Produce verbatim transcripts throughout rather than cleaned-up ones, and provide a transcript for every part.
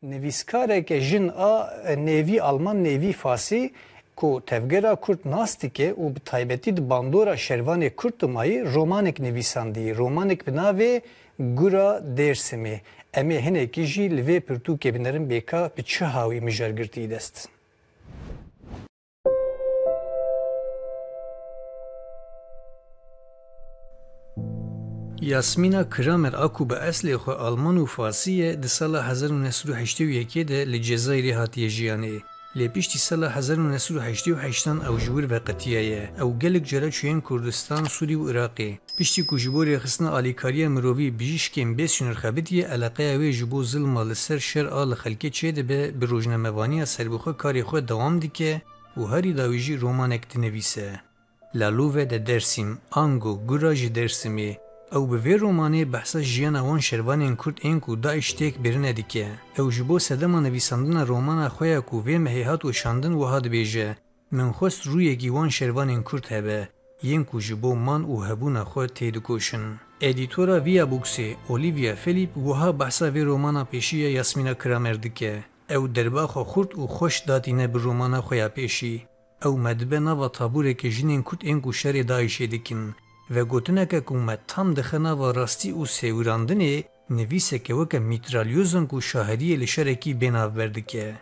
Nivîskareke jin a nêvî alman, nêvî fasî ku tevgera kurd nas dike û bi taybetî di bandora şervanê kurd de mayî, romanek nivîsandî, romanek bi navê Gura Dêrsimê. Em ê hinekî jî li vê pirtûkê binerin bê ka bi çi hawî mijargirtî dest. Yasmîna Kramer a ku bi eslê xwe alman û fasî ye, di sala hezar û neh sed û heştê û yekê de li Cezayirê hatiye jiyanê. Lê piştî sala hezar û neh sed û heştê û heştan ew ji wir veqetiyaye. Ew gelek cara çûyên Kurdistan, Sûrî û Iraqê. Piştî ku ji bo rêxistina alîkariya mirovî bijîşkên bê sînor xebitiye, eleqeya wê ji bo zilma li ser şer a li xelkê çêdibe, bi rojnamevaniya serbixwe karê xwe dewam dike û herî dawî jî romanek dinivîse. La Louve de Dersim, ango Gura ji Dêrsimê. Ew bi vê romanê behsa jiyana wan şervanên kurd ên ku DAIŞ têk birine dike. Ew ji bo sedema nivîsandina romana xwe ya ku vê mehê hat weşandin wiha dibêje, Min xwest rûyekî wan şervanên kurd hebe, yên ku ji bo man û hebûna xwe têdikoşin. Edîtora Via Booksê, Olivia Philip, wiha behsa vê romana pêşî ya Yasmîna Kramer dike, Ew derba xwe xurt û xweş datîne bi romana xwe ya pêşî. Ew me dibe nava taboreke jinên kurd ên ku şerê DAIŞê dikin. Vegotineke ku me tam dixe nava rastî û sêwirandinê, nivîseke weke mîtralyozan ku şahidiyê li şerekî bê navber dike.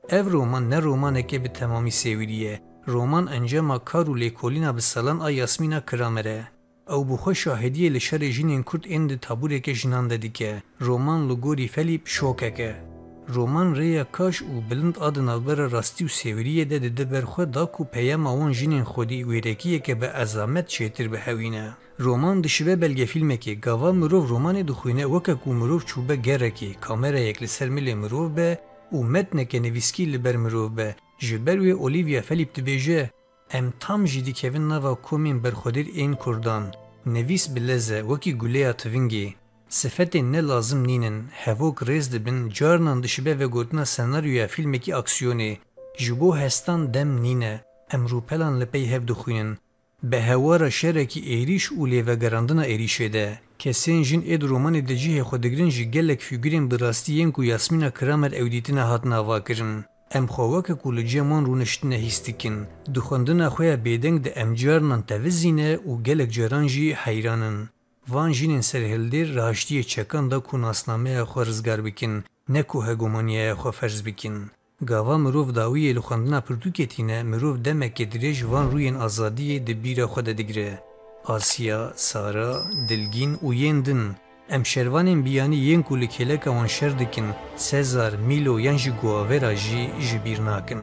Ev roman ne romaneke bi temamî sêwirî ye. Roman encama kar û lêkolîna bi salan a Yasmîna Kramer e. Ew bi xwe şahidiyê li şerê jinên kurd ên di taboreke jinan de dike. Roman li gorî Felîp şokek e. Roman rêya kaş û bilind a di navbera rastî û sêwiriyê de dide ber xwe da ku peyama wan jinên xwedî wêrekiyeke bi ezamet çêtir bihewîne. Roman dişibe belgefîlmekê. Gava mirov romanê dixwîne, weke ku mirov çûbe gerekê, kamerayek li ser milê mirov be û metneke nivîskî li ber mirov be. Ji ber wê Olivia Felîp dibêje, Em tam jî dikevin nava komên berxwedêr ên kurdan. Nivîs bi lez e, wekî guleya tivingê. Sifetên ne lazim nînin, hevok rêz dibin, carinan dişibe vegotina senaryoya fîlmekî aksiyonê. Ji bo hestan dem nîne. Em rûpelan li pey hev dixwînin. Bi hewara şerekî êrîş û lêvegerandina êrîşê de, kesên jin ê di romanê de cihê xwe digirin ji gelek fîgurên bi rastî yên ku Yasmîna Kramer ew dîtine hatin avakirin. Em xwe weke ku li cem wan rûniştine hîs dikin. Di xwendina xwe ya bêdeng de em carinan tevizî ne û gelek caran jî heyran in. Van jinên serhildêr raştiyê çekan da ku nasnameya xwe rizgar bikin, ne ku hegemoniyaya xwe ferz bikin. Gava mirov dawiyê li xwendina pirtûkê tîne, mirov demeke dirêj van rûyên azadiyê di bîra xwe de digire. Asya, Sara, Dilgîn û yên din. Em şervanên biyanî yên ku li kêleka wan şer dikin, Sezar, Mîlo yan jî Guavera jî ji bîr nakin.